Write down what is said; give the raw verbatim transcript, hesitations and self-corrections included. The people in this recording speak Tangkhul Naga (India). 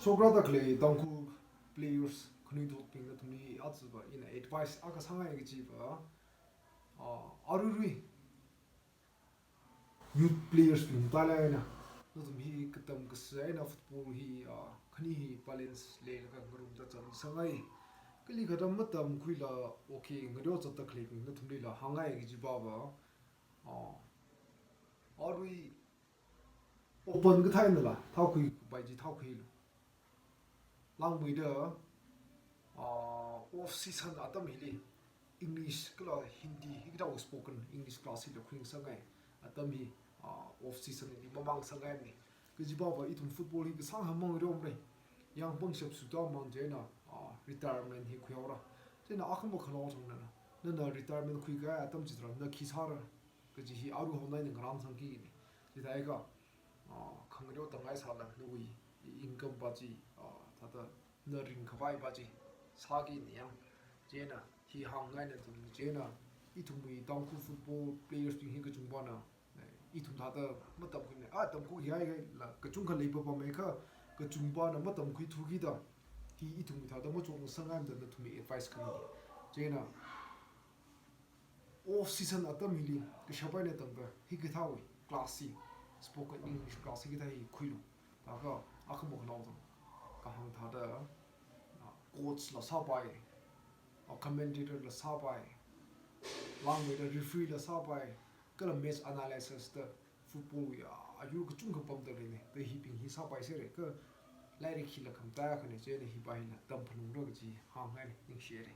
Shokra da khalei Tangkhul players khanuithotbing nathumli aja va ina advice akha sāngai kaji va, ah, aruirui youth players bing talai eina, nathum hi katam kasā eina football hi, ah, khani hi balance leilaga ngarumda chang sāngai. Kali katam matamkhuila, okay, ngareo zatda khaleibing nathumlila hāngngai kaji va va, ah, arui open kathā einala thaokhui, bai chi thaokhuilu. Langmeida, ah, off season atam hili English kala Hindi hikathā spoken English class hila khuisāngai. Atam hi, ah, off season hili mamang sāngaimana. Kaji va va ithum football hi kasāng hamang romlei. Yang pangshap suda mang chieina, ah, retirement hi khuihaora. Chieina akhama khanao chang nana, nana retirement khuikahai atam chitharan na khi sāra kaji hi aruihon eina ngarān sangkina. Chithākha, ah, khangareo tangai sāla nawui income va chi, ah, thāda na ringkhavai va chi sākina yang. Chieina hi hāngngai nathum, chieina ithumwui Tangkhul football players bing hi kachungvana, eh, ithum thāda matamkhuimana, ah, tamkhui haikahaila kachungkha leipapamei kha, kachungvana matamkhuithu kida hi ithum thāda machuk sāngaimada nathumli advice khani. Chieina off season atam hili kashap eina tangda hikathāwui class hi, spoken English class hikathā hi khuilu. Thākha akhama khanao tang kahāng thāda, ah, coach la sāpai, ah, commentator la sāpai, langmeida referee la sāpai, kala match analysis da football ya ayur kachungkha pamda leina. Da hibing hi sāpai sāra kha lairik hila khamataiya khana, chieina hi va hila tamphanungra kaji hāngngai, ningshire.